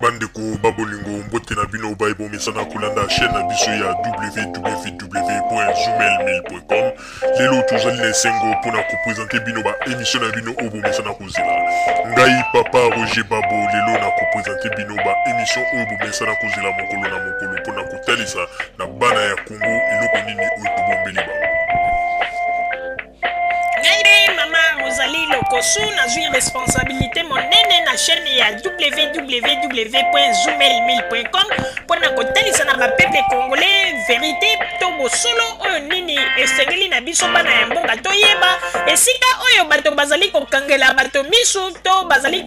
Bandeko ba bolingo, mbote na bino baye bomesana kolanda chaîne na biso ya www.zoomail1000.com. Lelo tozali na esengo mpona kopresente bino ba émission na bino oyo bomesana kozela. Ngai papa Roger Babo lelo na kopresente bino ba émission oyo bomesana kozela mokolo na mokolo mpona kotalisa na bana ya Congo eloko nini oyo tobombeli bango. Ngai mpe mama Rosalie Lokosu nazwi responsabilité monene na chaîne ya www.zoomel1000.com mpo na kotalisa na bapeuple congolais verité to bosolo oyo nini esengeli na biso bana ya mboka toyeba esika oyo bato bazali kokangela bato misu to bazali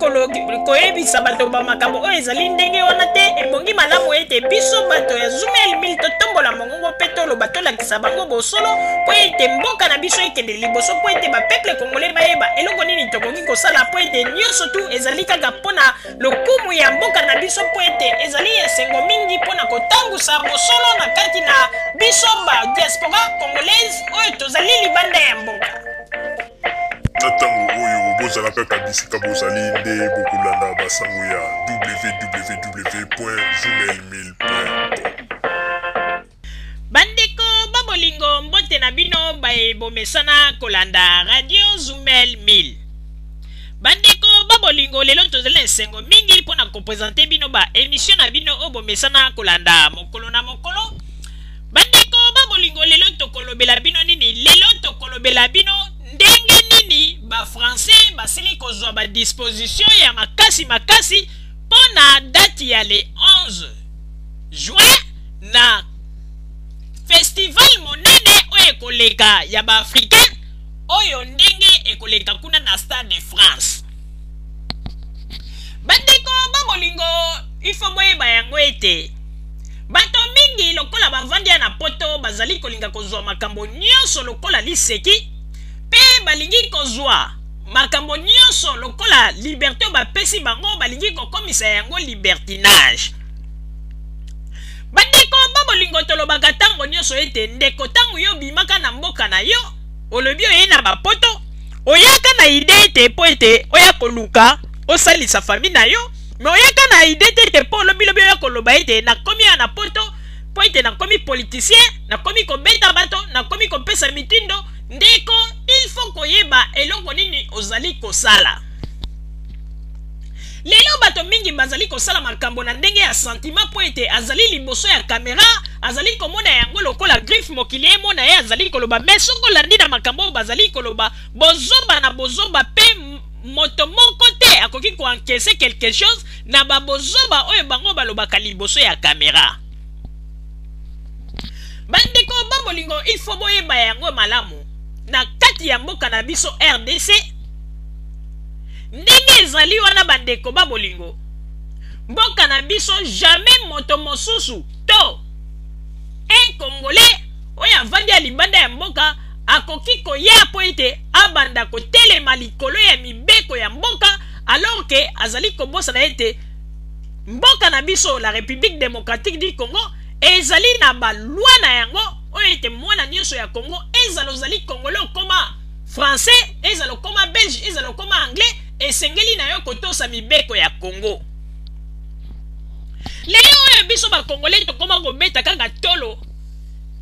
koyebisa bato ba makambo oyo ezali ndenge wana te. Ebongi malamu ete biso bato ya Zoomel 1000 totombola mongongo mpe toloba, tolakisa bango bosolo mpo ete mboka na biso ekende liboso, mpo ete bapeuple congolais bayeba eloko nini tokoki kosala, mpo ete nyonso tu ezali kaka mpo na lokumu ya mboka na biso, mpo ete ezali esengo mingi mpo na kotangusa bosolo na kati na biso ba diaspora congolaise oyo tozali libanda ya mboka. Na ntango oyo bozala kaka bisika bozali nde bokolanda basango ya www.zoomail1000.com. Bandeko ba bolingo, mbote na bino baye bomesana kolanda Radio Zumel 1000. Bandeko ba bolingo, lelo tozali na esengo mingi mpo na kopresente bino ba emission na bino oyo bomesana kolanda mokolo na mokolo. Bandeko ba bolingo, lelo tokolobela bino nini? Lelo tokolobela bino ndenge nini ba Français basili kozwa ba disposition ya makasi makasi mpo na date ya le 11 juin na festival monene oyo ekoleka ya ba Africain oyo ndenge ekoleka kuna na Stade de France. Bandeko ba bolingo, il faut boyeba yango ete bato mingi lokola bavandi ya na poto bazali kolinga kozwa makambo nyonso lokola liseki, mpe balingi kozwa makambo nyonso lokola liberte oyo bapesi bango, balingi kokomisa yango libertinage. Bandeko ba bolingo, tolobaka ntango nyonso ete ndeko, ntango yo obimaka na mboka na yo, olobi oye na bapoto, oyaka na ide ete mpo ete oya koluka osalisa famille na yo, me oyaka na ide te ete mpo olobilobi oya koloba ete nakomi ya na poto mpo ete nakomi politicien, nakomi kobeta bato, nakomi kopesa mitindo. Ndeko, il faut koyeba eloko nini ozali kosala. Lelo bato mingi bazali kosala makambo na ndenge ya sentiment mpo ete azali liboso ya kamera, azali komona yango lokola griffe, mokili emona ye azali koloba. Me soki olandi na makambo oyo bazali koloba, bozoba na bozoba, mpe moto moko te akoki koencaisser quelque chose na babozoba oyo bango balobaka liboso ya kamera. Bandeko ba bolingo, il faut boyeba yango malamu na kati ya mboka na biso RDC ndenge ezali wana. Bandeko ba bolingo, mboka na biso, jamais moto mosusu to un Congolais oyo avandi ya libanda ya mboka akoki koya mpo ete abanda kotelema likolo ya mibeko ya mboka, alors ke azali kobosana ete mboka na biso, la République démocratique du Congo, ezali na baloi na yango oyo ete mwana nyonso ya Congo, ezala ozali Congolais okoma Français, ezala okoma Belge, ezala okoma Anglais, esengeli na yo kotosa mibeko ya Congo. Lelo oyo biso Bakongolais tokoma kobeta kaka tolo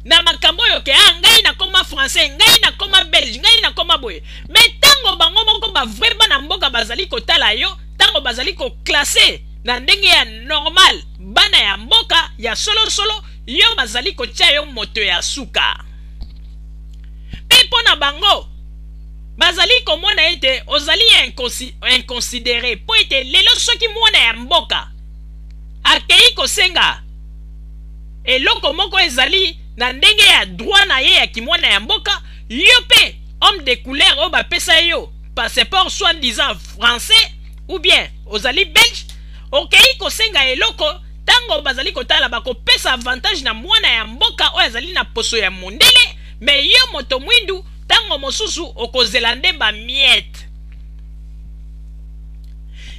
na makambo oyo ke ah, ngai nakoma Français, ngai nakoma Belge, ngai nakoma boye. Me ntango bango moko bavrai bana mboka bazali kotala yo, ntango bazali koclasser na ndenge ya normal bana ya mboka ya solosolo, yo bazali kotia yo moto ya suka. Mpe mpo na bango bazali komona ete ozali inconsidéré, mpo ete lelo soki mwana ya mboka akei kosenga eloko moko ezali na ndenge ya droit na ye ya kimwana ya mboka, yo mpe homme de couleur oyo bapesa yo passeport soi-disant français ou bien ozali Belge, okei kosenga eloko, ntango bazali kotala, bakopesa avantage na mwana ya mboka oyo azali na poso ya mondele. Me yo moto mwindu, ntango mosusu okozela nde bamiettes.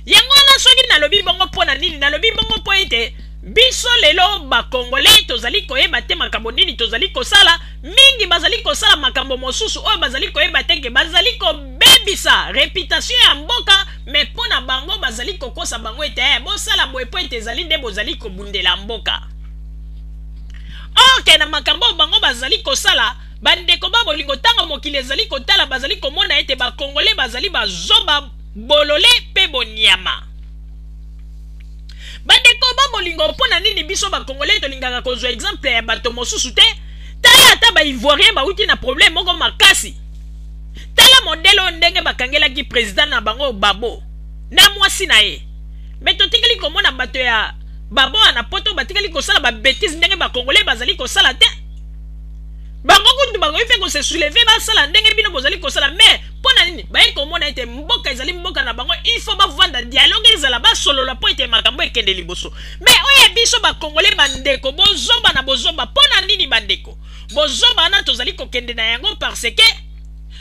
Yango wana soki nalobi bongo mpo na nini? Nalobi bongo mpo ete Biso lelo ba Congolais tozali koyeba te makambo nini tozali kosala, mingi bazali kosala makambo mosusu oyo bazali koyeba te ke bazali kobebisa reputation ya mboka, mais mpo na bango bazali kokosa bango ete eh, bosala boye mpo ete ezali nde bozali kobundela mboka. Or ke na makambo oyo bango bazali kosala, bandeko ba bolingo, ntango mokili ezali kotala, bazali komona ete ba Congolais bazali bazoba, bolole mpe bonyama. Bandeko ba bolingo, mpo na nini biso ba Congolais tolingaka kozwa exemple ya bato mosusu te? Tala ata ba Ivoiriens bawuti na problème moko makasi. Tala modèle oyo ndenge bakangelaki president na bango Gbagbo na mwasi na ye. Mais totikali komona bato ya Gbagbo na poto batikali kosala ba betises ndenge ba Congolais bazali kosala te. Bango kutu bakoki mpe ko se soulever basala ndenge bino bozali kosala, mais mpo na nini baye komona ete mboka ezali mboka na bango, il faut bavanda, dialogue ezala, basolola mpo ete makambo ekende liboso. Mais oyo ya biso ba Congolais, bandeko, bozoba na bozoba. Mpo na nini bandeko bozoba wana tozali kokende na yango? Parce que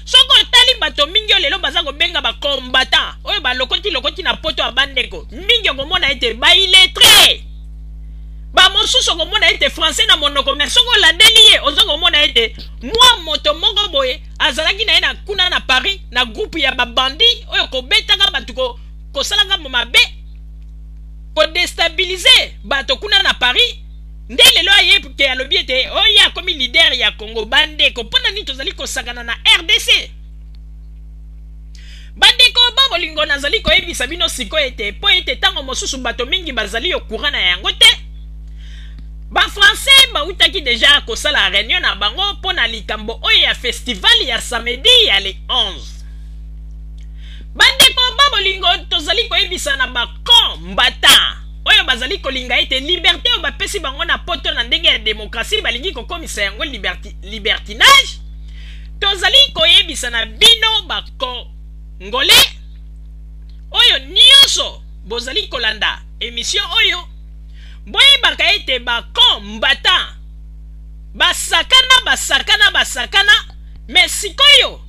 soki otali bato mingi oyo lelo baza kobenga ba combattant oyo balokoti lokoti na poto ya bandeko mingi, okomona ete ba illettré, bamosusu okomona ete français na monoko, mais soki olandeli ye oza komona ete mwa moto moko boye azalaki na ye na kuna na Paris na groupe ya babandi oyo kobetaka bato, kosalaka mabe, kodestabilize bato kuna na Paris. Nde lelo aye ke alobi ete oyo akomi leader ya Congo. Bandeko, mpo na nini tozali kosakana na RDC? Bandeko ba bolingo, nazali koyebisa bino sikoyo ete mpo ete ntango mosusu bato mingi bazali yo courant na yango te, bafrançais bautaki deja kosala réunion na bango mpo na likambo oyo ya festival ya samedi ya le 11. Bandeko ba bolingo, tozali koyebisa na bacombattant oyo bazali kolinga ete liberté oyo bapesi bango na poto na ndenge ya demokrasie balingi kokomisa yango libertinage, tozali koyebisa na bino bakongole oyo nyonso bozali kolanda emission oyo, boyebaka ete bacombattant basakana, basakana, basakana, mais sikoyo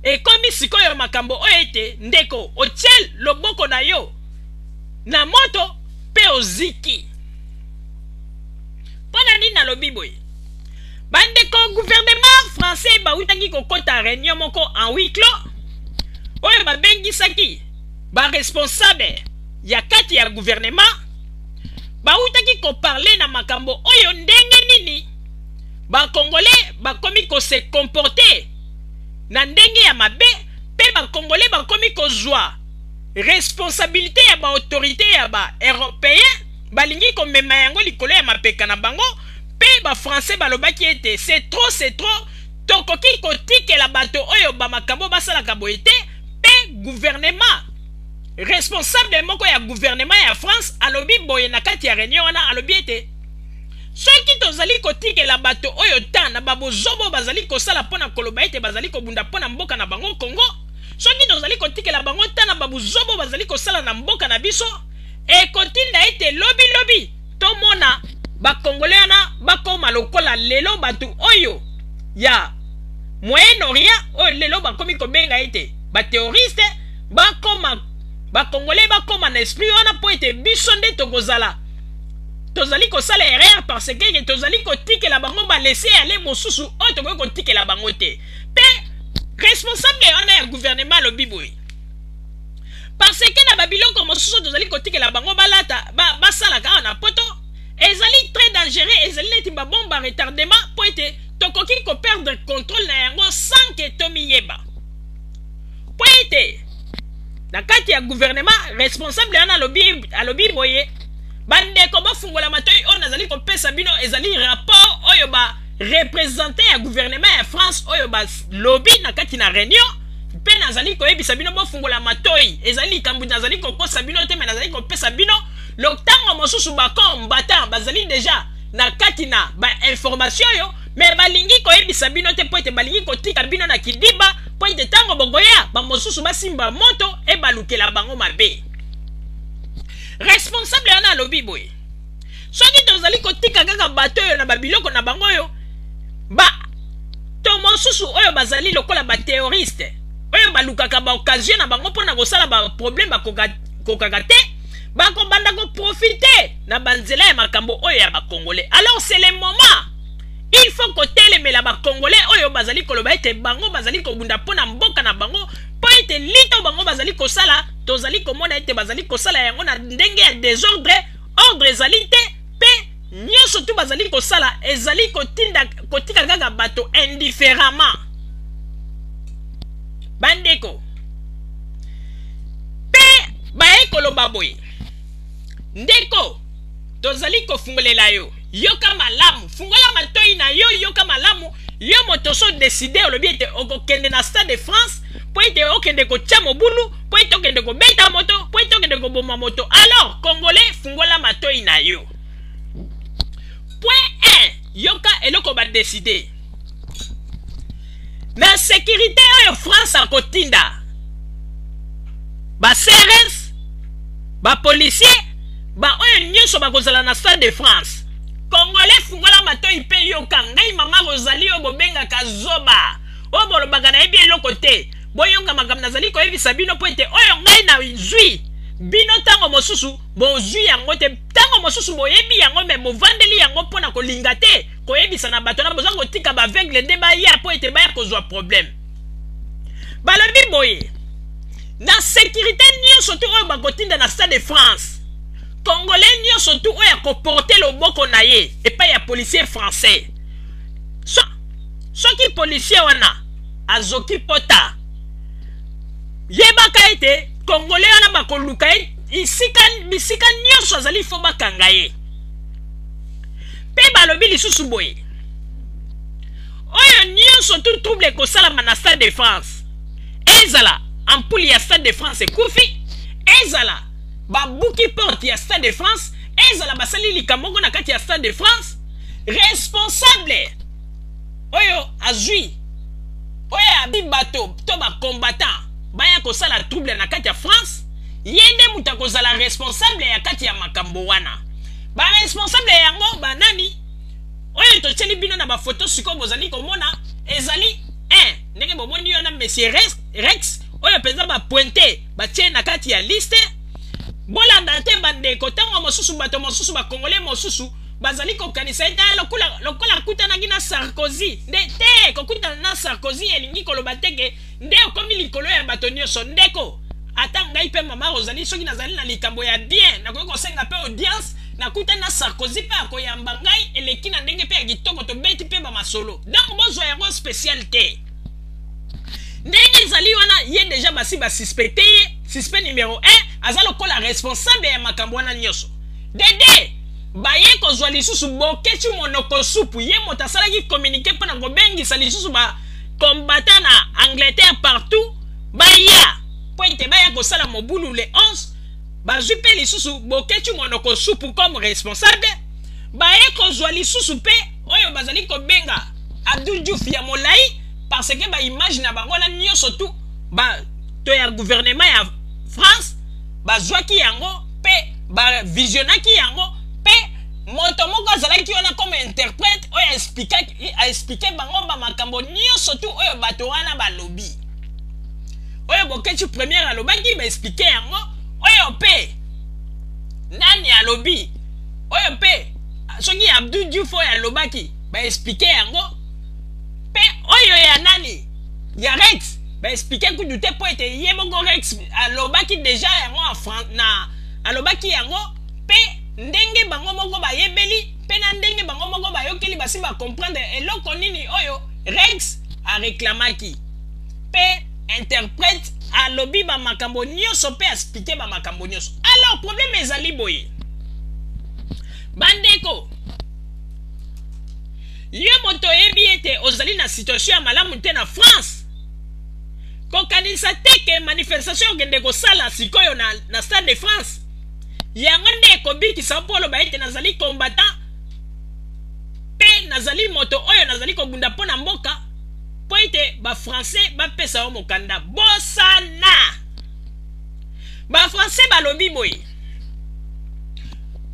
ekomi sikoyo makambo oyo ete ndeko otie loboko na yo na moto mpe oziki. Mpo na nini nalobi boye? Bandeko, gouvernement français bautaki kokɔta réunion moko en huis clos oyo babengisaki baresponsable ya kati ya gouvernement. Bautaki koparle na makambo oyo ndenge nini bakongolais bakomi kose comporter na ndenge ya mabe, mpe bakongolais bakomi kozwa responsabilité ya baautorité ya baeuropéen, balingi komema yango likolo ya mapeka na bango. Mpe bafrançais balobaki ete c'est trop, c'est trop, tokoki kotikela bato oyo bamakambo basalaka boye te. Mpe gouvernement, responsable moko ya gouvernement ya France alobi boye na kati ya réunion wana, alobi ete soki tozali kotikela bato oyo ta na babozobo bazali kosala mpo na koloba ete bazali kobunda mpo na mboka na bango Congo, soki tozali kotikela bango ta na babuzobo bazali kosala na mboka na biso, ekotinda ete lobilobi tomona bakongole wana bakoma lokola lelo bato oyo ya Moyen Orient oyo lelo bakomi kobenga ete baterroriste. Bakoma bakongole, bakoma na esprit wana mpo ete biso nde tokozala tozali kosala erreur, parce que tozali kotikela bango balaisser-aller mosusu oyo tokoki kotikela bango te. Mpe responsable wana ya gouvernement alobi boye parce que na babiloko mosusu tozali kotikela bango balata basalaka awa na poto ezali très dangereux, ezali neti babombe à retardement, mpo ete tokoki koperdre contrôle na yango sans ke tomiyeba. Mpo ete na kati ya gouvernement, responsable wana alobi boye: bandeko, bofungola matoi, oyo nazali kopesa bino ezali rapport oyo barepresentant ya gouvernement ya France oyo balobi na kati na réunion, mpe nazali koyebisa bino bofungola matoi. Ezali likambo nazali kokosa bino te, mais nazali kopesa bino lotango mosusu bacombattant bazali deja na kati na bainformation oyo, mais balingi koyebisa bino te mpo ete balingi kotika bino na kidiba, mpo ete ntango bokoya bamosusu basimba moto ebalukela bango mabe. Responsable wana alobi boye: soki tozali kotika kaka bato oyo na babiloko na bango oyo, bato mosusu oyo bazali lokola baterroriste oyo balukaka baoccasion na bango mpona kosala baproblème bakokaka te. Bakobanda koprofite na banzela ya makambo oyo ya bacongolais. Alors c'est le moment, il faut kotelemela bacongolais oyo bazali koloba ete bango bazali kobunda mpo na mboka na bango, mpo ete lito bango bazali kosala, tozali komona ete bazali kosala yango na ndenge ya desordre, ordre ezali te, mpe nyonso tu bazali kosala ezali kotinda kotika kaka bato indifféremment. Bandeko, mpe baye koloba boye, ndeko, tozali kofungolela yo, yoka malamu, fungola matoi na yo, yoka malamu. Yo moto so décide, olobi ete okokende na Stade de France mpo ete okende kotia mobulu, mpo ete okende kobeta moto, mpo ete okende koboma moto, alors congolais, fungola matoi na yo. Point 1, yoka eloko badécider na sécurité oyo France akotinda: ba CRS, bapolicier, baoyo nyonso bakozala na Stade de France. Congolais, fungola matoi mpe yoka ngai, mama Rosalie, oyo bobengaka zoba, oyo bolobaka nayebi eloko te. Boyoka makambo nazali koyebisa bino, mpo ete oyo ngai nazwi, bino ntango mosusu bozwi yango te, ntango mosusu boyebi yango me bovandeli yango mpo na kolinga te koyebisa na bato na boza kotika baaveugle nde baya mpo ete baya kozwa problème. Balobi boye: na sécurité nyonso tu oyo bakotinda na Stade de France, congolais nyonso tu oyo akoporter loboko na ye epai ya policier français, soki policier wana azoki pota, yebaka ete congolais wana bakoluka ye isika bisika nyonso azali, fo bakanga ye. Mpe balobi lisusu boye: oyo nyonso tu trouble ekosalama na Stade de France, ezala ampoule ya Stade de France ekufi, ezala babuki porte ya Stade de France, ezala basali likambo moko na kati ya Stade de France, responsable oyo azwi, oyo abi bato to bacombattant baya kosala trouble na kati ya France, ye nde moto akozala responsable ya kati ya makambo wana. Baresponsable yango banani? Oyo totieli bino na bafoto sikoyo bozali komona ezali 1, ndenge bomoni yo na monsieur Rex, oyo mpenza bapointer, batie na kati ya liste. Bolanda te, bandeko. Ntango mosusu bato mosusu, bakongole mosusu bazali kokanisa ete lokola akutanaki na Sarkozy nde te. Kokutana na Sarkozy elingi koloba te ke nde okomi likolo ya bato nyonso. Ndeko, ata ngai mpe mama Rosalie, soki nazali na likambo ya bien, nakoki kosenga mpe audience, nakutani na Sarkozy mpe akoyamba ngai, eleki na ndenge mpe ya kitoko, tobeti mpe bamasolo. Donc bozwa yango spécial te. Ndenge ezali wana, ye déjà basi basuspecter ye, suspect numéro 1, aza lokola responsable ya makambo wana nyonso. Dede baye kozwa lisusu Bokeci Monoko Supu, ye moto asalaki communiqué mpo na kobengisa lisusu bacombattant na Angleterre partout baya mpo ete baya kosala mobulu le 11. Bazwi mpe lisusu Bokeci Monoko Supu comme responsable. Baye kozwa lisusu mpe oyo bazali kobenga Abdul Diouf ya molai, parce que baimage na bango wana nyonso tu, bato ya gouvernement ya France bazwaki yango mpe bavisionnaki yango, mpe moto moko azalaki wana comme interprète oyo aexpliquer bango bamakambo nyonso tu oyo bato wana balobi. Oyo Bokeci première alobaki, baexpliquer yango. Oyo mpe nani alobi, oyo mpe soki Abdou Diouf oyo alobaki, baexpliquer yango. Mpe oyo ya nani, ya Rex, baexpliquer kutu te, mpo ete ye moko Rex alobaki déjà yango na alobaki yango, mpe ndenge bango moko bayebeli, mpe na ndenge bango moko bayokeli, basi bacomprendre eloko nini oyo Rex areklamaki. Mpe interprète alobi bamakambo nyonso mpe aexpliquer bamakambo nyonso. Alors problème ezali boye, bandeko: yo moto oyebi ete ozali na situation ya malamu te na France, kokanisa te ke manifestation okende kosala sikoyo na Stade de France yango nde ekobikisa mpo oloba ete nazali combattant mpe nazali moto oyo nazali kobunda mpo na mboka, mpo ete bafrançais bapesa yo mokanda. Bosana, bafrançais balobi boye: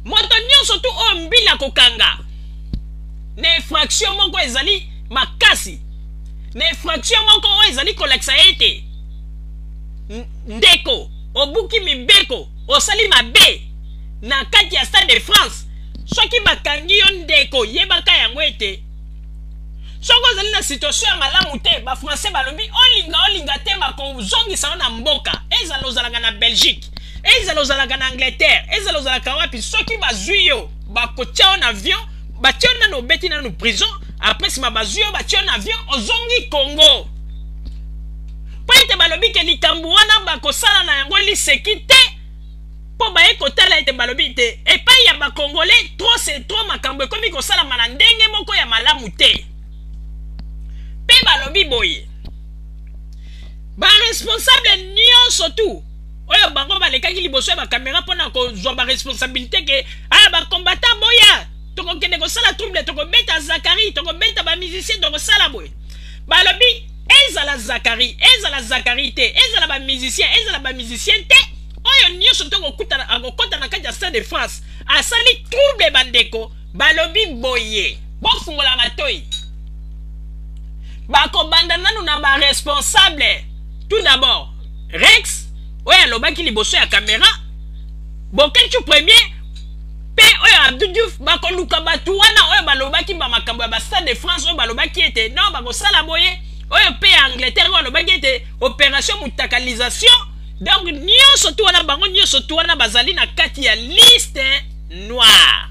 moto nyonso tu oyo mbila kokanga na infraction moko ezali makasi, na infraction moko oyo ezali kolakisa ete ndeko obuki mibeko, osali mabe. na kati ya Stade de France. Soki bakangi yo ndeko, yebaka yango ete soki ozali na situation ya malamu te, bafrançais balobi olinga olinga te, bakozongisa yo na mboka. Ezala ozalaka na Belgique, ezala ozalaka na Angleterre, ezala ozalaka wapi, soki bazwi yo bakotia yo na avion, batie yo nanu, obeti nanu prison, après nsima bazwi yo, batie yo na avion, ozongi Congo. Mpo ete balobi ke likambo wana bakosala na yango liseki te, mpo baye kotala ete balobi te epai ya bakongole trop c'est trop, makambo ekomi kosalama na ndenge moko ya malamu te. Mpe balobi boye, baresponsable nyonso tu oyo bango balekaki liboso ya bakamera mpona kozwa baresponsabilité ke aya bakombata boya, tokokende kosala trouble, tokobeta Zakari, tokobeta bamusicien, tokosala boye, balobi ezala Zakari, ezala Zakari te, ezala bamusicien, ezala bamusicien te, oyo nyonso tokokutana akokɔta na kati ya Stade de France asali trouble, bandeko, balobi boye, bofungola matoi, bakobanda nanu na baresponsable. Tout d'abord Rex oyo alobaki liboso ya kamera, Bokecu premier, mpe oyo Abdou Diouf. Bakoluka bato wana oyo balobaki bamakambo ya bastade de France, oyo balobaki ete non, bakosala boye, oyo mpe ya Angleterre oyo alobaki ete opération mutakalisation. Donc nyonso tu wana, bango nyonso tu wana bazali na kati ya liste noire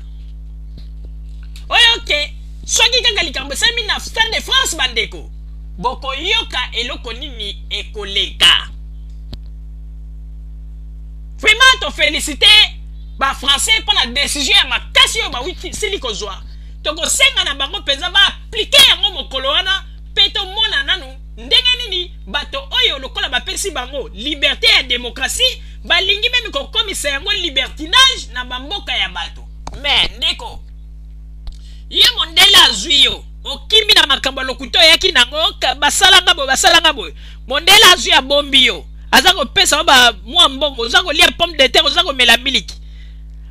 oyo ke soki kaka likambo esalemi na Stade de France, bandeko, bokoyoka eloko nini ekoleka. Vraiment tofélicité bafrançais mpo na décision ya makasi oyo bawiti kozwa. Tokosenga na bango mpenza baappliquer yango mokolo wana, mpe tomona nanu ndenge nini bato oyo lokola bapesi bango liberté ya démocratie, balingi même kokomisa yango libertinage na bamboka ya bato. Mais ndeko, ye mondele azwi yo, okimi na makambo ya lokuta oyaki nango, basalanga boye, basalanga boye. Mondele azwi, abombi yo, aza kopesa yo mwa mbongo, oza kolia pomme de terre, oza komela miliki.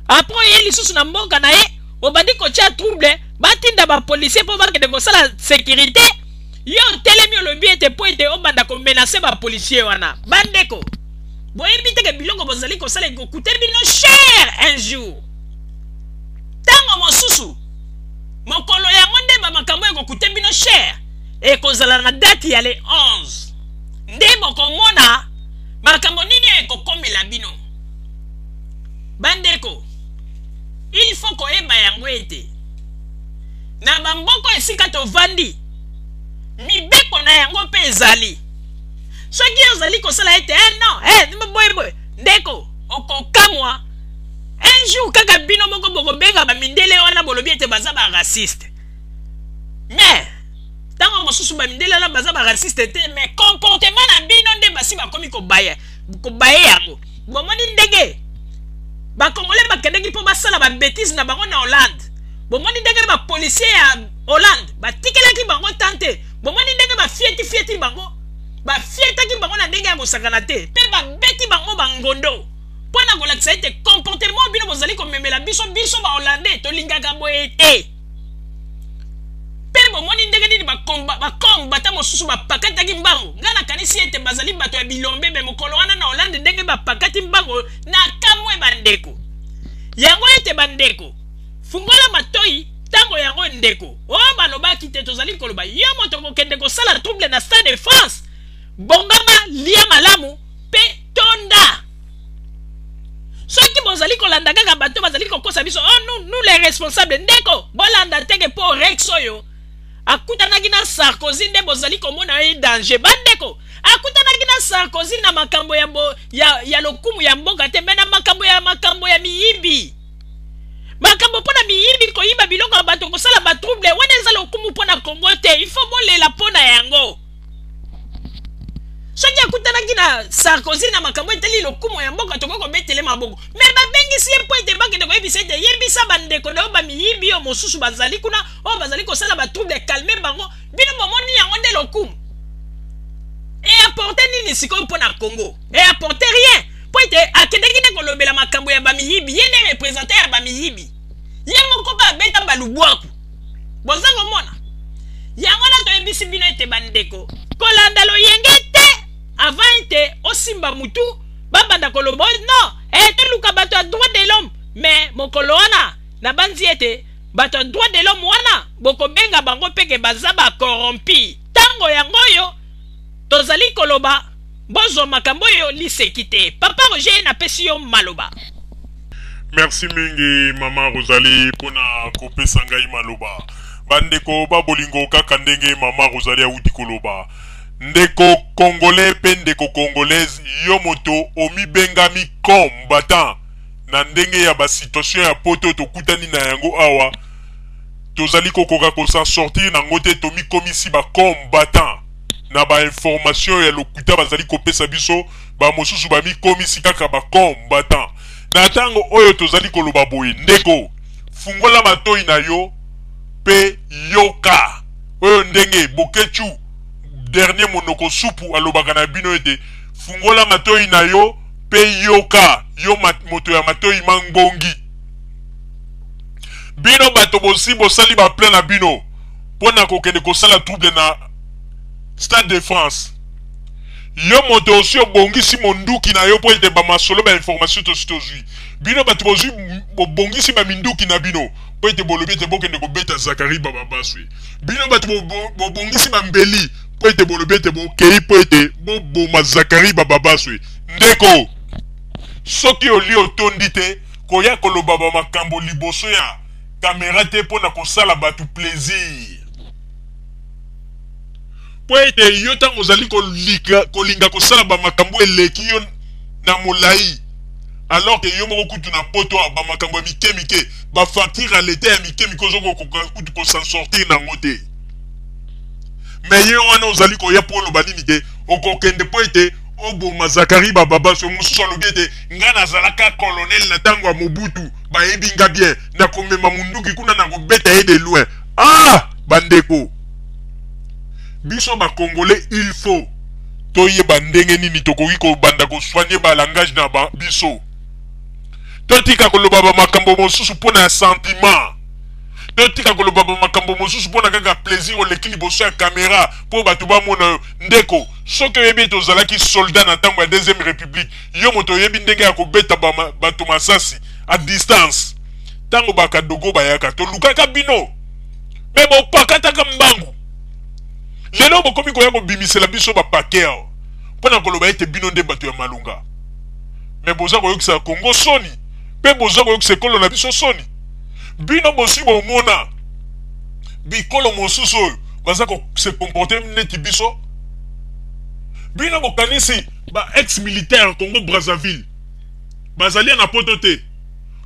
Après oye lisusu na mboka na ye, obandi kotia trouble, batinda bapolisier mpo bakende kosala sécurité. Yo otelemi, olobi ete mpo ete obanda komenacer bapolisier wana. Bandeko, boyebi teke biloko bozali kosala ekokute bino cher un jour. Ntango mosusu mokolo yango nde bamakambo ekokute bino cher ekozala na date ya le 11, nde bokomona makambo nini ekokomela bino. Bandeko, il faut koyeba yango ete na bamboka esika tovandi, mibeko na yango mpe ezali. Soki ozali kosala ete eh, non, eh, boye boye, ndeko, okokamwa un jour kaka bino moko bokobenga bamindele wana, bolobi ete baza baraciste. Mais ntango mosusu bamindele wana baza baraciste te, mais comportement na bino nde basi bakomi kobaye kobaye yango. Bomoni ndenge bakongole bakendeki mpo basala babêtises na bango na Hollande. Bomoni ndenge bapolisier ya Hollande batikelaki bango tan te. Bomoni ndenge bafieti fieti bango, bafietaki bango na ndenge ya kosakana te, mpe babeti bango bangondo mpo na kolakisa ete comportement bino bozali komemela biso, biso bahollandais tolingaka boye te. Mpe bomoni ndenge nini bakombata mosusu bapakataki mbango. Ngai nakanisi ete bazali bato ya bilombe, mais mokolo wana na Hollande, ndenge bapakati mbango na kamwe. Bandeko, yango ete bandeko, fungola matoi ntango yango, ndeko oyo balobaki te. Tozali koloba, yo moto kokende kosala trouble na Stade de France, bongama, lia malamu mpe tonda. Soki bozali kolanda kaka bato bazali kokosa biso, oh, nous, nous les responsables, ndeko, bolanda teke mpo Rex oyo akutanaki na Sarkozy nde bozali komona ye danger. Bandeko, akutanaki na Sarkozy na makambo ya lokumu ya mboka te, mais na makambo ya miyibi, makambo mpo na miyibi, koyiba biloko ya bato, kosala batrouble. Wana eza lokumu mpo na Kongo te. Il faut bolela mpo na yango. Soki akutanaki na Sarkozy na makambo etali lokumu ya mboka, tokoki kobetele maboko. Mais babengisi ye mpo ete bakende koyebisa ete yebisa bandeko na yo bamiyibi oyo mosusu bazali kuna, oyo bazali kosala batrouble, calme bango. Bino bomoni yango nde lokumu? Eapporte nini sikoyo mpo na Congo? Eapporte rien, mpo ete akendeki nde kolobela makambo ya bamiyibi. Ye nde représentant ya bamiyibi, ye moko mpe abeta balubwaku. Boza komona yango wana, toyebisi bino ete bandeko, kolanda loyenge te. Avant ete osimba mutu, babanda koloba non, toluka bato ya droit de l'homme, mais Mokolo wana, nabanzi ete bato ya droit de l'homme wana bokobenga bango mpe ke baza ba corrompi. Tango yango oyo tozali koloba, bozwa makambo oyo liseki te. Papa Roger, napesi yo maloba. Merci mingi mama Rosalie pona kopesa ngai maloba. Bandeko ba bolingo kaka ndenge mama Rosalie awuti koloba. Ndeko congolais pe ndeko congolaise yo moto omibengami combattant na ndenge ya ba situation ya poto tokutani na yango awa tozali kokoka ko s'en sortir nango te tomikomisi ba combattant na ba information ya lokuta bazali kopesa biso ba mosusu bamikomisi kaka ba combattant na tango oyo tozali koloba boye ndeko fungola matoyi na yo pe yoka oyo ndenge Boketshu dernier monoko supu alobaka na bino ete fungola matoyi na yo pe yoka yo moto ya matoyi mangbongi. Bino bato bosi bosali ba plan na bino mpo na kokende kosala trouble na Stade de France. Yo moto osi obongisi monduki na yo mpo ete ba masolo ba information tosi tozwi. Bino bato bozwi bobongisi ba minduki na bino mpo ete bolobi ete bokende kobeta Zacharie Bababaswe. Bino bato bobongisi ba mbeli mpo ete bolobi ete bokei mpo ete boboma Zacharie Bababaswe. Ndeko, soki olie otondi te, koya koloba ba makambo liboso ya camera te mpo na kosala bato plaisir. Mpo ete yo ntango ozali kolinga kosala ba makambo eleki yo na molai, alors que yo moko kutu na poto awa ba makambo ya mike mike, ba facture ya l'etat ya mike mike ozo kokoka kutu ko s'en sortir nango te. Mais ye wana ozali koya mpo oloba nini te, okokende mpo ete oboma Zacharie Bababaswe. Mosusu alobi ete nga nazalaka colonel na tango ya Mobutu, bayebi nga bien, nakomema munduki kuna nakobeta ye de loin. Ah bandeko, biso ba Congolais il faut toyeba ndenge nini tokoki kobanda ko soigner ba langage na ba biso. Totika koloba ba makambo mosusu mpo na sentiment. Totika koloba ba makambo mosusu mpo na kaka plaisir, oleki liboso ya camera mpo bato bamona yo. Ndeko, soki oyebi ete ozalaki soldat na tango ya deuxième republique, yo moto oyebi ndenge ya kobeta bato masasi à distance. Tango ba kadogo bayaka, tolukaka bino, mais bopakataka mbangu. Lelo bokomi koya kobimisela biso ba paquet awa mpo na koloba ete bino nde bato ya malonga. Mais boza koyokisa Congo soni, mpe boza koyokisa ekolo na biso soni. Bino bosi bomona bikolo mosusu oyo baza ko se comporter neti biso? Bino bokanisi ba ex militaire Congo Brazzaville bazali na poto te?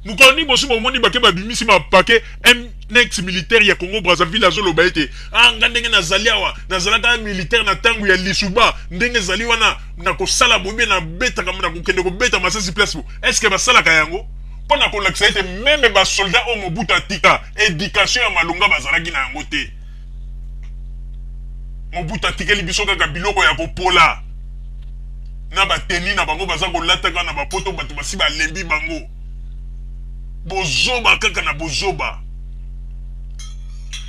Mokolo nini bosi bomoni bake babimisi ba paquet un ex militaire ya Congo Brazzaville azoloba ete ah nga ndenge nazali awa nazalaka militaire na tango ya lisuba ndenge ezali wana nakosala boye nabetaka nakokende kobeta masasi place bo. Est-ce que basalaka yango? Mpo na kolakisa ete meme ba soldats oyo Mobutu atika education ya malonga bazalaki na yango te. Mobutu atikeli biso kaka biloko ya kopola na ba tenue na bango baza kolataka na ba poto, bato basi balembi bango. Bozoba kaka na bozoba.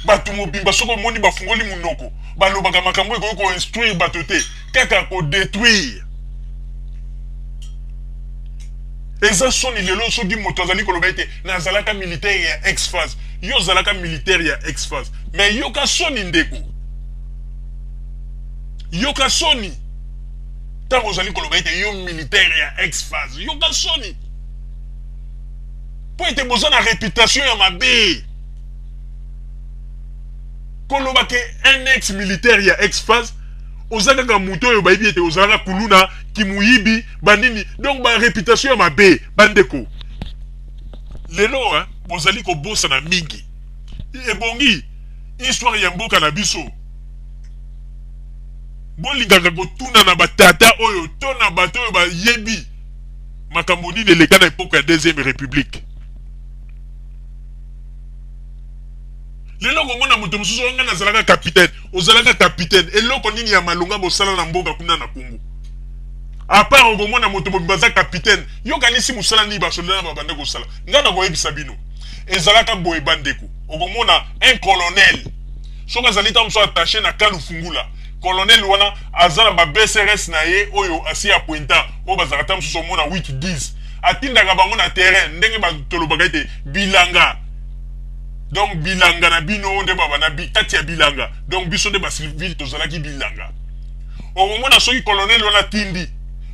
Bato mobimba soki omoni bafungoli munoko balobaka makambo ekoki ko instruire bato te, kaka ko detruire. Eza soni lelo soki moto azali koloba ete nazalaka militaire ya ex-phase. Yo ozalaka militaire ya ex-phase, mais yoka soni ndeko, yoka soni ntango ozali koloba ete yo militaire ya ex-phase, yoka soni mpo ete boza na reputation ya mabe. Koloba ke un ex militaire ya ex-phase, oza kaka moto oyo bayebi ete ozalaka kuluna, kimuyibi, banini, donc ba reputation ya mabe. Bandeko, lelo hein, bozali kobosana mingi. Ebongi histoire ya mboka na biso bolingaka kotuna na batata oyo to na bato oyo bayebi makambo nini eleka na epoque ya deuxième république. Lelo okomona moto mosusu oyo, ngai nazalaka capitaine. Ozalaka capitaine, eloko nini ya malonga bosala na mboka kuna na Congo? À part okomona moto mobimba aza capitaine, yokanisi mosala nini basoda na babanda kosala? Ngai nakoyebisa bino, ezalaka boye bandeko. Okomona un colonel soki azali ntango mosusu attaché na Kalu Fungula, colonel wana aza na ba BCRS na ye oyo asi apointa, oyo bazalaka ntango mosusu omona 8 10. Atindaka bango na terrain ndenge tolobaka ete bilanga. Donc bilanga na bino nde baba na kati ya bilanga. Donc biso nde ba civil tozalaki bilanga. Okomona soki colonel wana atindi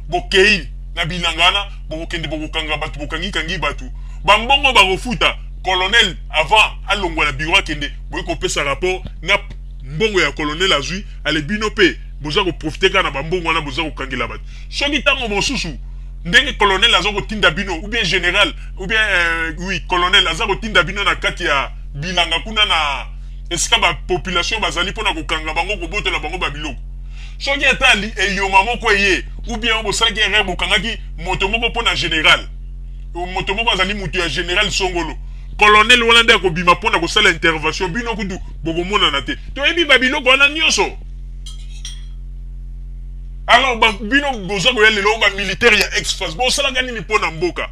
bokei na bilanga wana, bokokende bokokanga bato, bokangikangi bato, bambongo bakofuta colonel avant alongwa na bureau akende, boye kopesa rapport na mbongo ya colonel azwi. Ale bino mpe boza koprofiter kaka na bambongo wana, boza kokangela bato. Soki ntango mosusu ndenge colonel aza kotinda bino, ou bien général, ou bien oui, colonel aza kotinda bino na kati ya bilanga kuna na esika bapopulation bazali mpona kokanga bango, kobotola bango babiloko, soki ata eyoma moko eye, ou bien bosalaki erreur, bokangaki moto moko mpona général, moto moko azali moto ya général songolo, colonel wana nde akobima mpona kosala intervention. Bino kutu bokomonana te. Toyebi babiloko wana nyonso. Alors bino boza koya lelo, bamilitaire ya ex-FAZ, bosalaka nini mpo na mboka?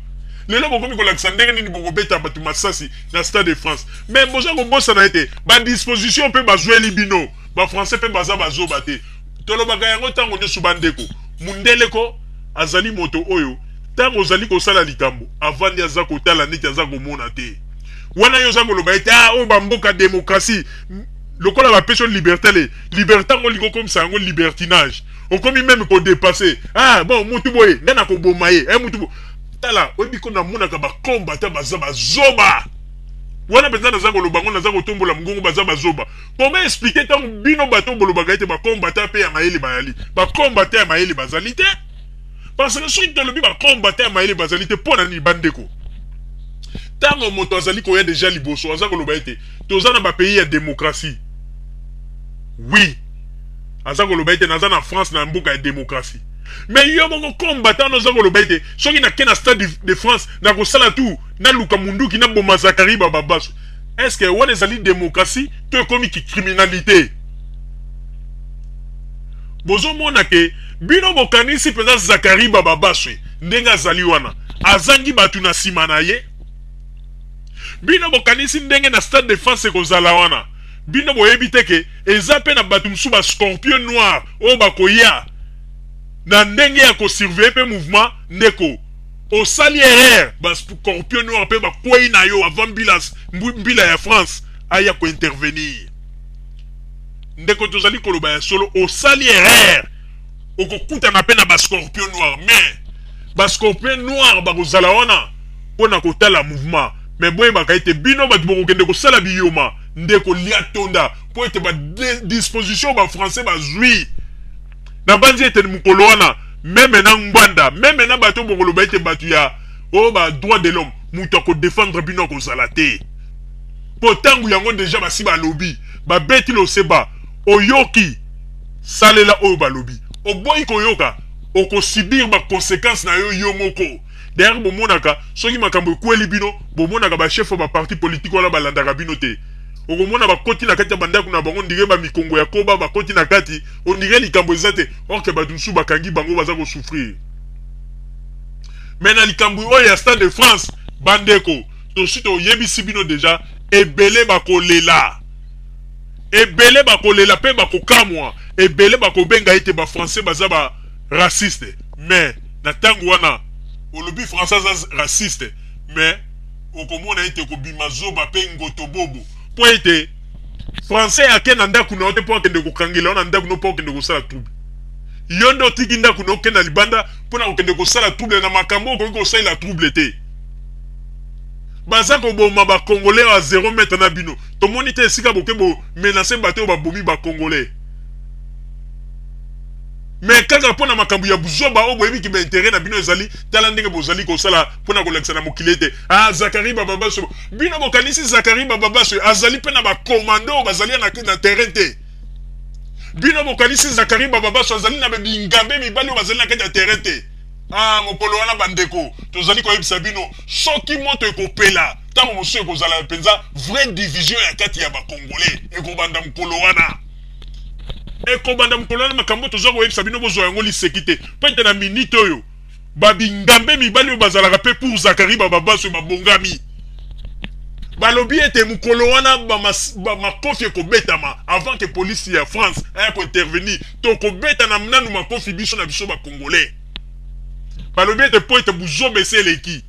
Lelo bokomi kolakisa ndenge nini bokobeta bato masasi na Stade de France. Mais boza kobosana ete badisposition mpe bazweli bino. Bafrançais mpe baza bazoba te. Tolobaka yango ntango nyonso, bandeko. Mundeleko azali moto oyo ntango ozali kosala likambo, avandi, aza kotala neti aza komona te. Wana yo oza koloba ete ah, oyo bamboka démocratie, lokola bapesi yo liberté, le liberté yango olingi okomisa yango libertinage, okomi même kodépasser. Ah bon, mutu boye ngai nakoboma ye, eh, mutu bo tala. Oyebi ko namonaka bakombata baza bazoba wana mpenza. Naza koloba ngo, naza kotombola mongongo, baza bazoba. Comment expliquer ntango bino bato bolobaka ete bakombata mpe ya mayele bayali? Bakombata ya mayele bazali te, parce que soki tolobi bakombata ya mayele bazali te, mpo na nini, bandeko? Ntango moto azali koya déjà liboso, aza koloba ete toza na bapays ya démocratie, oui, aza koloba ete naza na France, na mboka ya démocratie, mais yo moko combattant oza koloba ete soki nake na Stade de France, nakosala tout, naluka munduki, naboma Zacharie Bababaswe. Est ce que wana ezali démocratie to ekomi criminalité? Bozomona ke bino bokanisi mpenza Zacharie Bababaswe ndenge azali wana, azangi bato na nsima na ye? Bino bokanisi ndenge na Stade de France ekozala wana, bino boyebi te ke eza mpe na bato mosusu, bascorpion noir oyo bakoya na ndenge ya kosurveiller mpe mouvement. Ndeko, osali erreur, bascorpion noir mpe bakwei na yo avant mbila, mbila ya France aya kointervenir. Ndeko, tozali koloba ya solo, osali erreur, okokutana mpe na bascorpion noir. Mais bascorpion noir bakozala wana mpo na kotala mouvement, mais boyebaka ete bino bato bokokende kosala biyoma. Ndeko, lia tonda, mpo ete badisposition bafrançais bazwi, nabanzi ete mokolo wana, même na Ngbanda, même na bato bokoloba ete bato ya oyo ba droit de l'homme, moto akodefendre bino akozala te, mpo ntango yango déjà basi balobi, babeti loseba. Oyoki, salela oyo balobi. Oboyi koyoka, okosubir baconséquence na yo yo moko. D'ailleurs bomonaka soki makambo ekweli bino, bomonaka bachef ya baparti politique wana balandaka bino te. Okomona bakoti na kati ya bandako na bango ndire bamikongo ya koba, bakoti na kati ondire likambo eza te, or que bato mosusu bakangi bango, baza kosouffrir. Mais na likambo oyo ya Stade de France, bandeko, tosi toyebisi bino déjà, ebele bakolela, ebele bakolela mpe bakokamwa, ebele bakobenga ete bafrançais baza ba raciste. Mais na ntango wana olobi français aza raciste, mais okomona ete kobima zoba mpe ngoto bobo, mpo ete français ake na ndako na yo te mpo akende kokangela yo na ndako no mpo akende kosala trouble. Yo nde otiki ndako na, okende na libanda mpona kokende kosala trouble na makambo okoki kosalela trouble te. Baza koboma bacongolais ya 0 mètre na bino, tomoni te esika boke bomenacer bato oyo babomi bacongolais. Mais kaka mpo na makambo ya buzoba oyo boyebiki baintérêt na bino ezali, tala ndenge bozali kosala mpona kolakisa na mokili ete ah, Zacharie Bababaswe. Bino bokanisi Zacharie Bababaswe azali mpe na bakomando oyo bazali na terrain te? Bino bokanisi Zacharie Bababaswe azali na bingambe mibali oyo bazali na kati ya terrain te? Ah, mokolo wana, bandeko, tozali koyebisa bino, soki moto ekopela, ntango mosusu ekozala mpenza vraie division ya kati ya bacongolais ekobanda mokolo wana, ekobanda mokolo wana. Makambo toza koyebisa bino, bozwa yango liseki te, mpo ete na minute oyo babingambe mibali oyo bazalaka mpe pour Zacharie Bababaswe babongami, balobi ete mokolo wana bamakofi ekobetama avant que polisi ya France aya kointervenir. Tokobeta na nanu makofi biso na biso bacongolais. Balobi ete mpo ete buzoba esi eleki.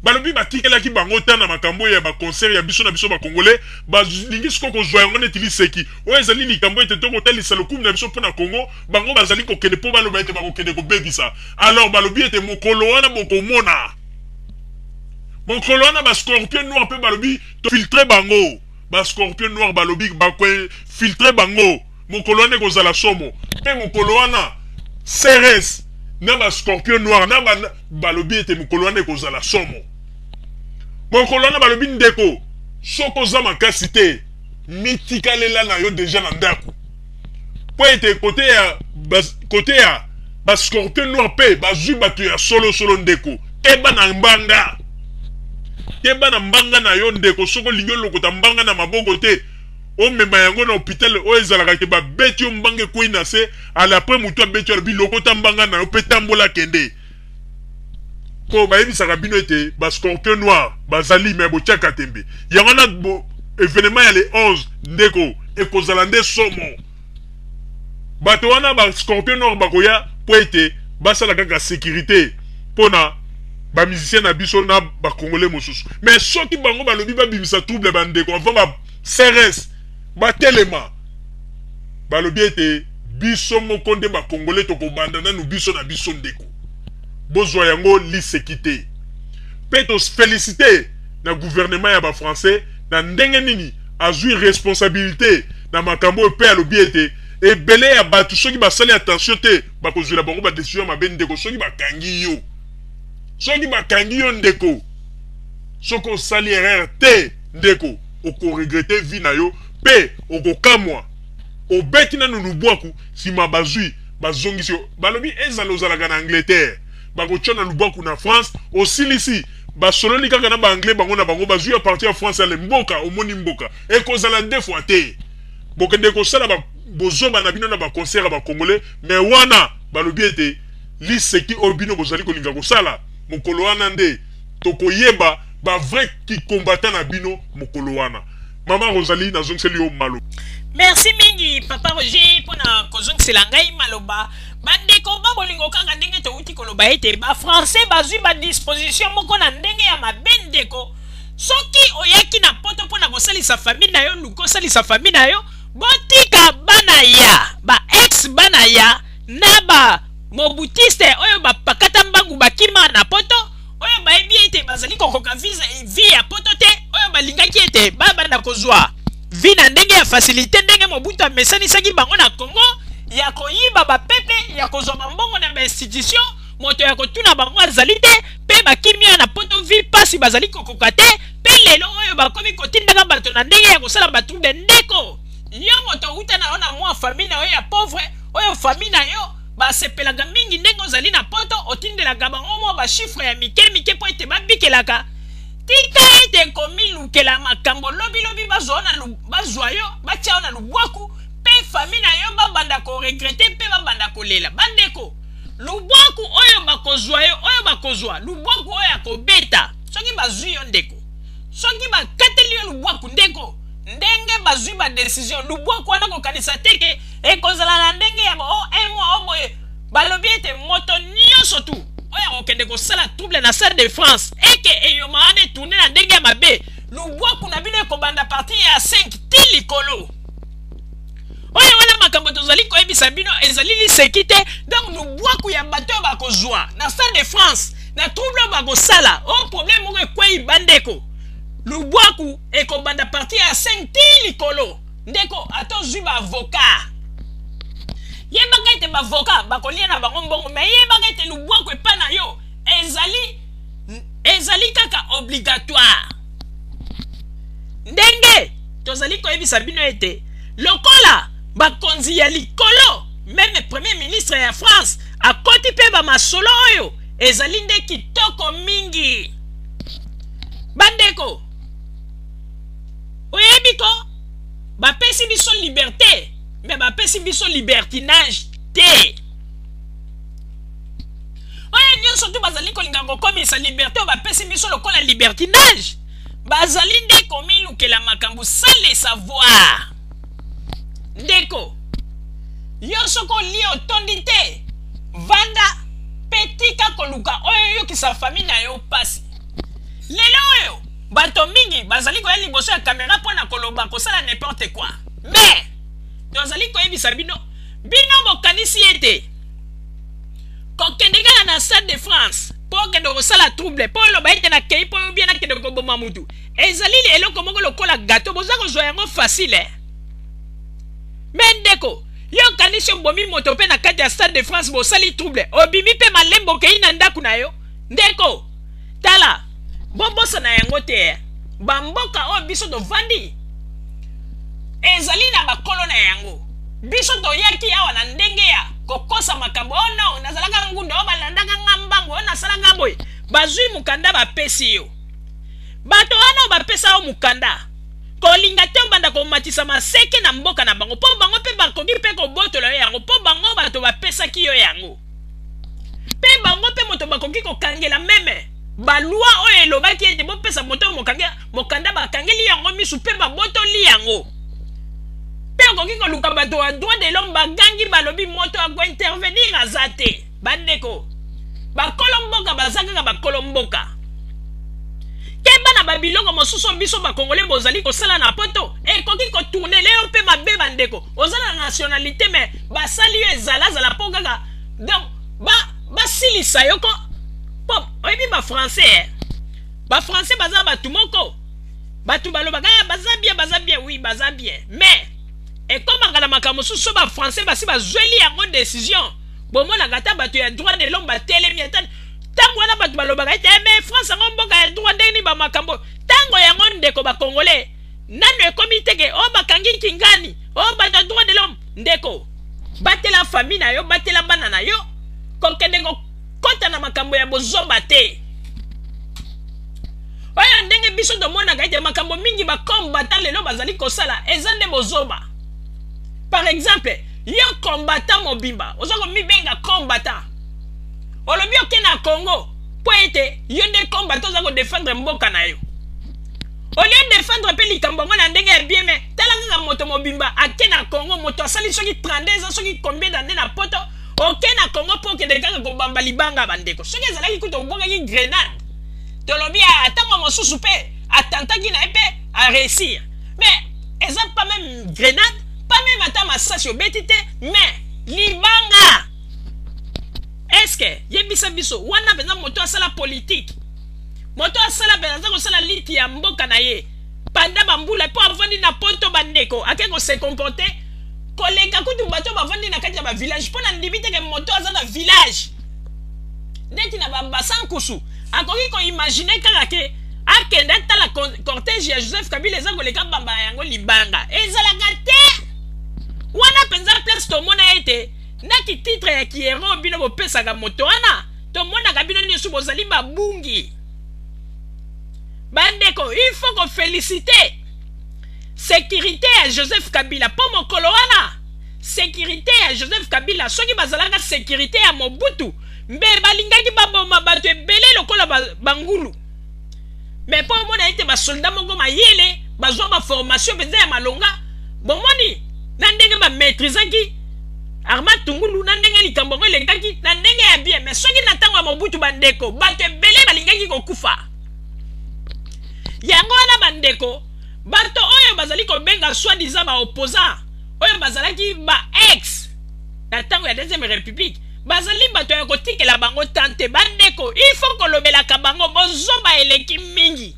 Balobi batikelaki bango temps na makambo oyo ya ba concert ya biso na biso ba congolais, balingi sikoyo kozua yango neti liseki. Oyo ezali likambo ete tokotalisa lokumu na biso mpo na Congo, bango bazali kokende mpo baloba ete bakokende kobebisa. Alors balobi ete mokolo wana bokomona. Mokolo wana ba scorpion noir mpe balobi to filtrer bango. Ba scorpion noir balobi bako filtrer bango. Mokolo wana ekozala somo. Mpe mokolo wana CRS na ba scorpion noir na ba balobi ete mokolo wana ekozala somo. Mokolo wana balobi ndeko, soki oza makasi te, mitikalela na yo deja na ndako. Mpo ete kote ya kote ya ba scorpion noir mpe bazwi bato ya solo solo ndeko. Keba na mbanga. Keba na mbanga na yo ndeko, soki olingi olokota mbanga na maboko te, omema yango na hopital oyo ezalaka ke babeti yo mbanga ekwei na se, ale apres moto abeti yo alobi lokota mbanga na yo mpe tambola kende. Mpo bayebisaka bino ete ba scorpion noir bazali, me botiaka tembe. Yango wana evenement ya le 11 ndeko ekozala nde somo. Bato wana ba scorpion noir bakoya mpo ete basala kaka securite mpona ba musicien na biso na ba congolais mosusu. Mais soki bango balobi babimisa trouble ba ndeko avant ba CRS batelema, balobi ete biso moko nde ba congolais tokobanda nanu biso na biso ndeko. Bozwa yango liseki te. Pe to felicite na gouvernement ya ba français na ndenge nini azwi responsabilite na makambo oyo pe alobi ete ebele ya bato soki basali attention te bakozwela bango ba decision ya mabe ndeko. Soki bakangi yo, soki bakangi yo ndeko, soki osali erreur te ndeko, okoregrete vie na yo pe okokamwa. Obeti nanu lubwaku, sima bazwi bazongisi yo. Balobi ezala ozalaka na Angleterre, bakotia na lubwaku na France, osilisi basololi kaka na ba anglais bango na bango, bazwi ya partir ya France ale mboka, omoni mboka ekozala deux fois te. Bokende kosala ba bozoba na bino na ba concert ya ba congolais, mais wana balobi ete liseki oyo bino bozali kolinga kosala mokolo wana nde tokoyeba ba vrai ki combattant na bino mokolo wana. Mama Rosalie, nazongiseli yo maloba. Merci mingi papa Roger pona kozongisela ngai maloba. Bandeko ba bolingo, kaka ndenge towuti koloba ete ba français bazwi ba disposition moko na ndenge ya mabe ndeko. Soki oyaki na poto pona kosalisa famille na yo, luka osalisa famille na yo. Botika bana ya ba ex bana ya na ba mobutiste oyo bapakata mbangu bakima na poto, oyo bayebi ete bazali kokoka vie ya poto te, oyo balingaki ete babanda kozwa vie na ndenge ya facilite, ndenge Mobutu amesanisaki bango na Congo, ya koyiba bapepe, ya kozwa bambongo na bainstitution, moto ya kotuna bango azali te, mpe bakimia na poto vie pasi bazali kokoka te, mpe lelo oyo bakomi kotindaka bato na ndenge ya kosala batrouble. Ndeko, yo moto outa na yo na mwa famille na yo ya pauvre, oyo famille na yo basepelaka mingi ndenge ozali na poto, otindelaka bango mwa ba chiffre ya mike mike mpo ete babikelaka. Tika ete komilukela makambo lobi lobi bazwa yo, batia yo na lubwaku, mpe famille na yo babanda koregrete mpe babanda kolela. Bandeko, lubwaku oyo bakozwa yo, oyo bakozwa lubwaku oyo ya kobeta, soki bazwi yo ndeko, soki bakateli yo lubwaku ndeko, ndenge bazwi ba decision, lubwaku wana kokanisa te ke ekozala na ndenge ya o un mois o boye. Balobi ete moto nyonso tu oyo akokende kosala trouble na Stade de France eke eyoma wana etourne na ndenge ya mabe, lubwaku na bino ekobanda partir ya 5 ti likolo. Oyo wana makambo tozali koyebisa bino ezali liseki te. Donc lubwaku ya bato oyo bakozwa na Stade de France na trouble oyo bakosala, oyo problème moko ekwei bandeko, lubwaku ekobanda partir ya 5 ti likolo. Ndeko, ata ozwi ba avocat, yebaka ete ba avocat bakolia na bango mbongo, mais yebaka ete lubwaku epa na yo ezali kaka obligatoire. Ndenge tozali koyebisa bino ete lokola bakonzi ya likolo, meme premier ministre ya France akoti mpe ba masolo oyo ezali nde kitoko mingi. Bandeko, oyebi ko bapesi biso liberté, mais bapesi biso libertinage te. Oyo nyonso tu bazali kolinga kokomisa liberté oyo bapesi biso lokola libertinage, bazali nde komilukela makambo sans le savoir. Ndeko, yo soki olie otondi te, vanda. Mpe tika koluka oyo oyokisa famille na yo mpasi. Lelo oyo bato mingi bazali koya liboso ya kamera mpo na koloba, kosala n'importe quoi. Mais tozali koyebisa bino, bino bokanisi ete kokende kaka na Stade de France mpo okende kosala trouble, mpo oloba ete nakei mpo obie nakende koboma mutu, ezali eloko moko lokola gato, boza kozwa yango facile eh? Me ndeko, yo okanisi obomi moto mpe na kati ya Stade de France bosali trouble, obimi mpe malembe okei na ndako na yo? Ndeko, tala, bobosana yango te eh? Bamboka oyo biso tovandi ezali na bakolo na yango. Biso toyaki awa na ndenge ya kokosa makambo. Oh non, nazalaka ngunda, oyo balandaka nga mbangu, oyo nasalaka boye. Bazwi mokanda bapesi yo. Bato wana oyo bapesa yo mokanda, kolinga te obanda komatisa maseke na mboka na bango, mpo bango mpe bakoki mpe kobotola yo yango, mpo bango bato bapesaki yo yango. Mpe bango mpe moto bakoki kokangela meme balwa oyo elobaki ete bopesa moto oyo mokanda, bakangeli yango misu mpe babotoli yango. Mpe okoki koluka bato ya droit de l'homme, bagangi balobi moto akointervenir aza te. Bandeko, bakolo mboka baza kaka bakolo mboka. Keba na babiloko mosusu biso bakongole bozali kosala na poto, ekoki kotournele yo mpe mabe. Bandeko, oza na nationalité mais basali yo ezalazala mpo kaka donc basilisa yo ko po oyebi bafrançais eh? Bafrançais baza bato moko, bato balobaka ah, baza bien, baza bien, oui baza bien, mais ekomaka na makambo mosusu so bafrançais basi bazweli yango décision. Bomonaka ata bato ya droit de l'homme batelemi, ata ntango wana bato balobaka ete eh, mais France yango mboka ya droit, ndenge nini bamakambo ntango yango? Ndeko, bakongole nano ekomi teke oyo bakangi kingani oyo bato ya droit de l'homme. Ndeko, batela famille na yo, batela bana na yo, kokende kokɔta na makambo ya bozoba te. Oyo ndenge biso tomonaka ete makambo mingi bakombata lelo bazali kosala eza nde bozoba. Par exemple, yo kombata mobimba oza komibenga kombata, olobi oke na Congo mpo ete yo nde kombata, oza kodefendre mboka na yo, olie defendre mpe likambo yango na ndenge ya bien. Me tala kaka moto mobimba ake na Congo, moto asali soki 32 ans, soki combien d'années na poto, oke na Congo mpo okende kaka kobamba libanga. Bandeko, soki ezalaki kutu obwakaki grenade, tolobi ntango mosusu mpe atantaki na ye mpe aréussir, mais eza pas même grenade, pas même ata masasi obeti te, mais libanga. Est-ce yebisa biso wana mpenza moto asala politike, moto asala mpenza, aza kosala liti ya mboka na ye panda bambula mpo avandi na poto? Bandeko, ake kose comporter koleka kutu bato bavandi na kati ya bavillage, mpo na ndimi teke moto aza na village neti na basankusu akoki koimaginer kaka ke akende atala cortège ya Joseph Kabila eza koleka, bamba yango libanga. Ezalaka te wana mpenza place tomona ete naki titre ya kiero bino bopesaka moto wana. Tomonaka bino nyonso bozali babungi. Bandeko, il faut koféliciter sécurité ya Joseph Kabila, mpo mokolo wana sécurité ya Joseph Kabila, soki bazalaka sécurité ya Mobutu, mbe balingaki baboma bato ebele lokola bangulu. Mais mpo omona ete basoldat moko mayele bazwa baformation mpenza ya malonga, bomoni na ndenge bamaîtrisaki Armand Tungulu, na ndenge likambo yango elekaki na ndenge ya bien. Mais soki na ntango ya Mobutu, bandeko, bato ebele balingaki kokufa. Yango wana, bandeko, bato oyo bazali kobenga soi-disant baopposant, oyo bazalaki ba ex na ntango ya deuxième république, bazali bato ya kotikela bango tante. Bandeko, il faut kolobelaka bango, bozoba eleki mingi,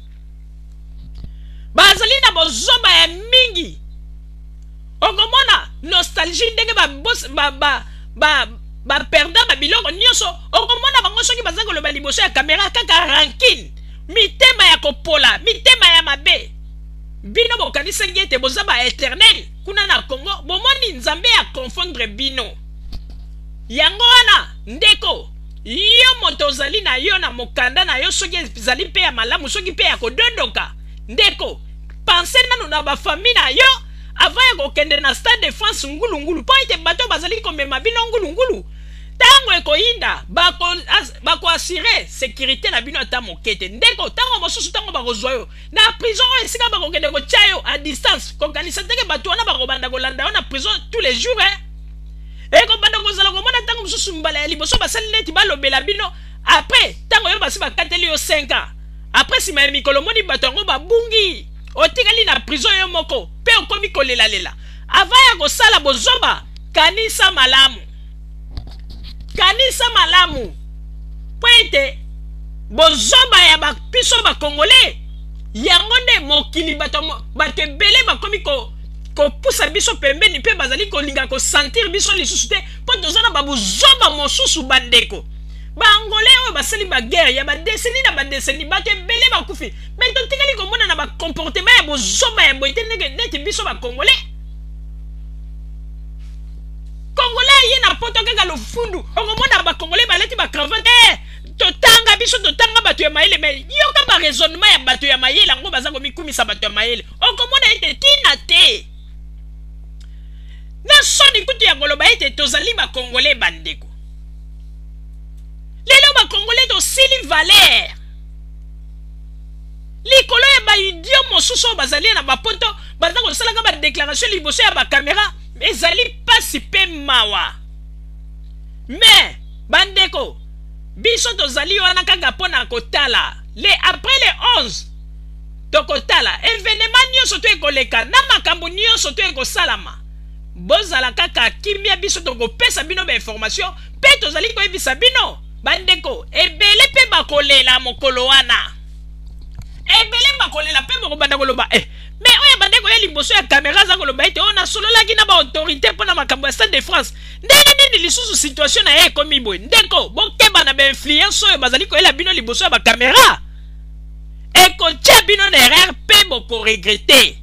bazali na bozoba ya mingi. Okomona nostalgie ndenge baperda babiloko nyonso. Okomona bango soki baza koloba liboso ya kamera, kaka rancune, mitema ya kopola, mitema ya mabe. Bino bokanisaki ete boza baéternel kuna na Congo, bomoni Nzambe ya confondre bino. Yango wana, ndeko, yo moto ozali na yo na mokanda na yo, soki ezali mpe ya malamu, soki mpe ya kodondoka, ndeko, pense nanu na bafamille na yo avant ya kokende na Stade de France ngulungulu, mpo ete bato bazali komema bino ngulungulu, ntango ekoyinda bakoassurer sécurité na bino ata moke te. Ndeko, ntango mosusu ntango bakozwa yo na prison oyo esika bakokende kotia yo à distance, kokanisa teke bato wana bakobanda kolanda yo na prison tous les jours, eh? Ekobanda kozala komona ntango mosusu mbala ya liboso basali neti balobela bino, après ntango yo basi bakateli yo 5 ans, après nsima ya mikolo omoni bato yango babungi, otikali na prison yo moko mpe okomi kolelalela. Avant ya kosala bozoba, kanisa malamu, kanisa malamu, mpo ete bozoba ya biso bakongole yango nde mokili bato bato ebele bakomi kopusa biso pembeni mpe bazali kolinga kosentir biso lisusu te, mpo toza na babuzoba mosusu. Bandeko baangolais oyo basali baguerre ya badécennies na badécennies, bato ebele bakufi, mais totikali komona na bacomportement ya bozoba ya boye te ndenge neti biso bakongolais. Congolais aye na poto kaka lofundu, okomona bakongolais balati bacravate. Eh, totanga biso, totanga bato ya mayele, mais yoka baraisonnement ya bato ya mayele yango baza komikumisa bato ya mayele, okomona ete ntina te na soni kutu ya koloba ete tozali bakongolais. Bandeko, lelo bakongolais tosili valeur likolo ya baidiots mosusu oyo bazali na bapoto, baza kosalaka badéclaration liboso ya bacaméra. Ezali mpasi mpe mawa, mais bandeko, biso tozali wana kaka mpo na kotala le après le 11. Tokotala événement nyonso to ekoleka na makambo nyonso to ekosalama. Bozala kaka kimia, biso tokopesa bino bainformation mpe tozali koyebisa bino bandeko ebele mpe bakolela mokolo wana, ebele bakolela mpe bokobanda koloba: eh, mais oyo bandeko ye liboso ya caméra aza koloba ete oyo nasololaki na baautorité mpo na makambo ya Stade de France, ndenge nini lisusu situation na ye ekomi boye? Ndeko, bokeba na bainfluence oyo bazali koyela bino liboso ya bacaméra, ekotia bino na erreur mpe bokoregretter.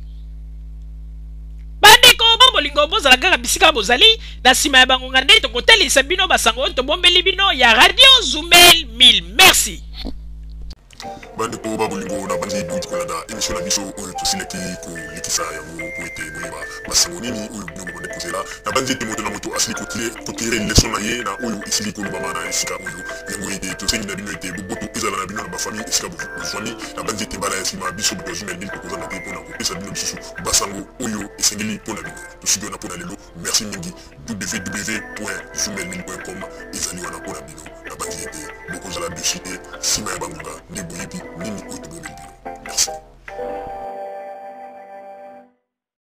Bandeko ba bolingo, bozala kaka bisika bozali. Na nsima ya bangonga nde tokotalisa bino basango oyo tobombeli bino ya Radio Zumel 1000. Merci. Bandeko ba bolingo, na bandi bouti kolanda émission na biso oyo tosilaki kolekisa yango po ete boyeba basango nini oyo bino bobande kozela. Na bandi ete moto na moto asili kotirer leçon na ye na oyo esili kolobama na esika oyo yango, ete tosengi na bino ete boboto ezala na bino na bafamille esika bozwami. Na bandi ete mbala ya nsima, biso bato ya Zumel 1000 tokozanga te mpona kopesa bino lisusu basango oyo esengeli mpo na bino. Tosuki wana mpo na lelo. Merci mingi. www.zumel1000.com ezali wana mpo na bino. Na bandi ete bokozala déçus te.